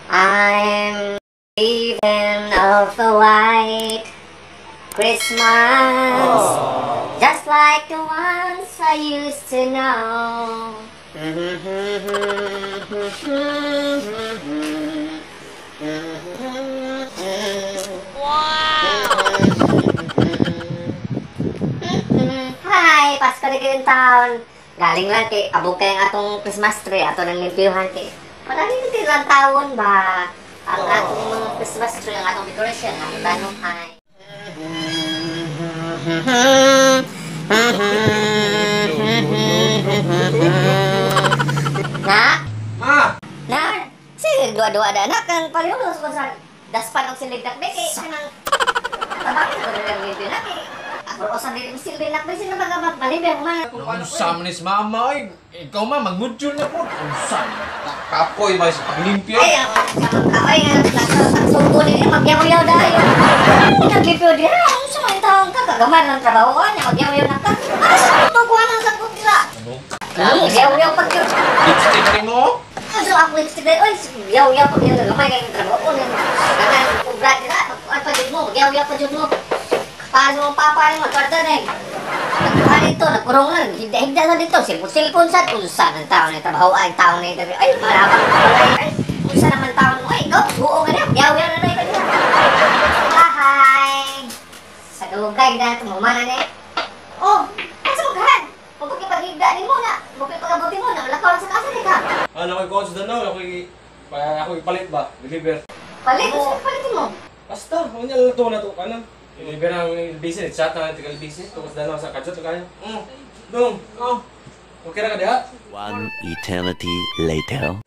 I'm dreaming of a white Christmas, just like the ones I used to know. Hi! Pasko na kayong taon. Galing lang kay abog kay ang atong Christmas tree, ato nang limpyuhan kay. Marami na kayo lang taon ba? Ang atong mga Christmas tree, ang atong decoration, ang tanong ay. Na? Ma! Na? Sige, duwa-duwa na anak. Ang palihog sa sa daspan og silid nak kay kanang tabang ko rin ang limpyo na kay. Ako usan dili silid nak bay sino ba nga malibig man. Unsa man ni si mama ay? Ikaw ma, magmudyol na po. Unsa? Kapoy ba sa paglimpyo? Ay, ang sa mga kaoy nga nagsubo nila magyaw-yaw dayon. Naglimpyo dira. Unsa man taong ka kagamay ng trabaho niya magyaw-yaw na ka. Para sa tuguan ang sakot dira. Ano? Yaw-yaw pag yun. Lipstick ni mo? Ano ako lipstick na yun? Yaw-yaw pag yun. Gamay kayong trabaho niya. Kanang kubra dira. Pagkuhan pa dyan mo. Yaw-yaw pa dyan mo. Paano ang papa niyo? Magkwarta na eh. Nagkuha dito, nagkurong lang. Higda-higda na dito. Silpon-silpon sa. Unsa ng tao na trabaho ay tao na ito. Ay, marabang balay. Ay, unsa naman tao mo. Ay, ikaw, buo ka na. Yaw-yaw na na ikaw dira. Hi! Sa dugay na tumuma na ni. Oh, asa mo gahan? Huwag kang paghigda ni mo na. Huwag kang pagabuti mo na. Wala ka sa kasa ni ka. Ano ko'y coach Danaw, ako'y palit ba? Deliver. Palit, gusto ko palitin mo. Basta, unya lang to na to ka na. Deliver ang LBC, chat na taga LBC, tukos Danaw sa kadjot kayo. Dong, oh. Okay ra ka diha? One eternity later.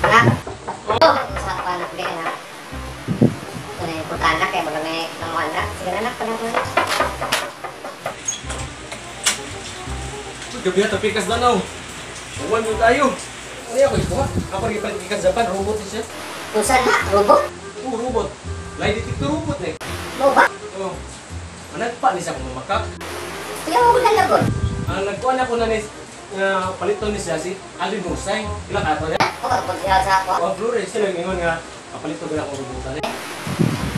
Anak. Oh, sa ako anak di anak. Ito na yung puta anak, kaya baga may mga anak. Sige na anak, panahon. Uy, gabi na tapikas Danaw. Uwan mo tayo. Ano ako ikuha? Ako rin ipalit ikan Japan, robot ni siya. Usan na, robot? Oo, robot. Lie detector robot eh. Mo ba? Oo. Managpa ni siya kung mamakak. Kaya mo na lagot. Ang nagkuhan ako na ni nga paliton ni siya si Alvin Husay. Ilang ato niya? Ako pagpunsihan sa ako. Ang Flores sila yung ingon nga kapalito ko na akong robotan eh.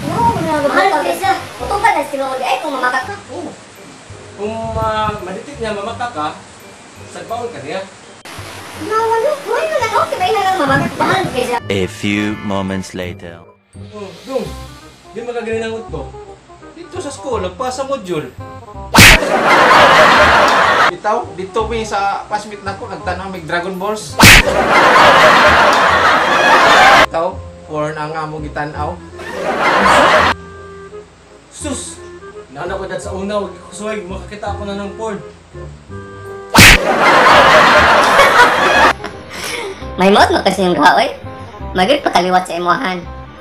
No, na robot. Mahal ka. Utong ka na sinuod ay kung mamakak ka. Oo. Kung madetect niya mamakak ka, sagbaon ka niya. No, wala. Wala na lang. Okay, ba lang mamakak? Mahal ka siya. A few moments later. Oh, dong. Di makagaling ang utto. Dito sa school, nagpasa module. Bitaw, dito mi sa classmate nako nagtanaw mig Dragon Balls. Bitaw, porn ang among gitan-aw. Sus! Naana ko dad sa una, wag ko suway, makakita ako na ng porn. May mot mo kasi yung kaoy. Magod pakaliwat sa imuhan.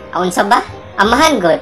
Aun sa ba? Amahan god.